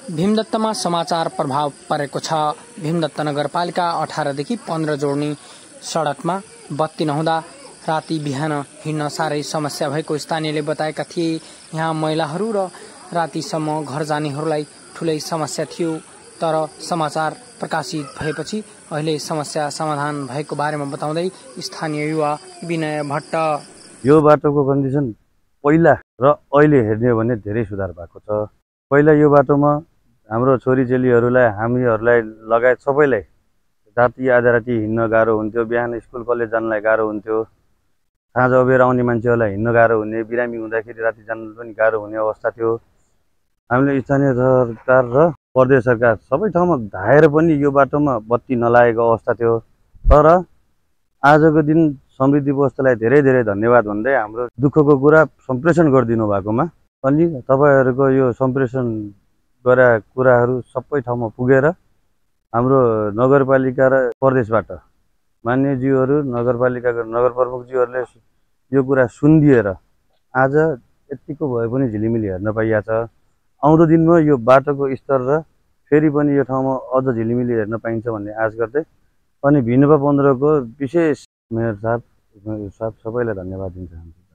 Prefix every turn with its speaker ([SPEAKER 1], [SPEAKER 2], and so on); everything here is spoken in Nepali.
[SPEAKER 1] भीमदत्तमा समाचार प्रभाव परेको छ। भीमदत्त नगरपालिका 18 देखि 15 जोड्ने सडकमा बत्ती नहुँदा राति बिहान हिँड्न साह्रै समस्या भएको स्थानीयले बताएका थिए। यहाँ महिलाहरू र रातिसम्म घर जानेहरूलाई ठूलै समस्या थियो, तर समाचार प्रकाशित भएपछि अहिले समस्या समाधान भएको बारेमा बताउँदै स्थानीय युवा विनय भट्ट,
[SPEAKER 2] यो बाटोको कन्डिसन पहिला र अहिले हेर्ने हो भने धेरै सुधार भएको छ। पहिला यो बाटोमा हाम्रो छोरीचेलीहरूलाई, हामीहरूलाई लगायत सबैलाई राति आधा राति हिँड्न गाह्रो हुन्थ्यो। बिहान स्कुल कलेज जानलाई गाह्रो हुन्थ्यो। साँझ अबेर आउने मान्छेहरूलाई हिँड्न गाह्रो हुने, बिरामी हुँदाखेरि राति जान पनि गाह्रो हुने अवस्था थियो। हामीले स्थानीय सरकार र प्रदेश सरकार सबै ठाउँमा धाएर पनि यो बाटोमा बत्ती नलागेको अवस्था थियो। तर आजको दिन समृद्धि पोस्टलाई धेरै धेरै धन्यवाद भन्दै हाम्रो दुःखको कुरा सम्प्रेषण गरिदिनु भएकोमा, अनि तपाईँहरूको यो सम्प्रेषण गरा कुराहरू सबै ठाउँमा पुगेर हाम्रो नगरपालिका र प्रदेशबाट मान्यज्यूहरू, नगरपालिकाको नगर प्रमुखज्यूहरूले यो कुरा सुनिदिएर आज यतिको भए पनि झिलिमिली हेर्न पाइएको छ। आउँदो दिनमा यो बाटोको स्तर र फेरि पनि यो ठाउँमा अझ झिलिमिली हेर्न पाइन्छ भन्ने आश गर्दै, अनि भिनपा 15 को विशेष मेयर साहब सबैलाई धन्यवाद दिन चाहन्छु।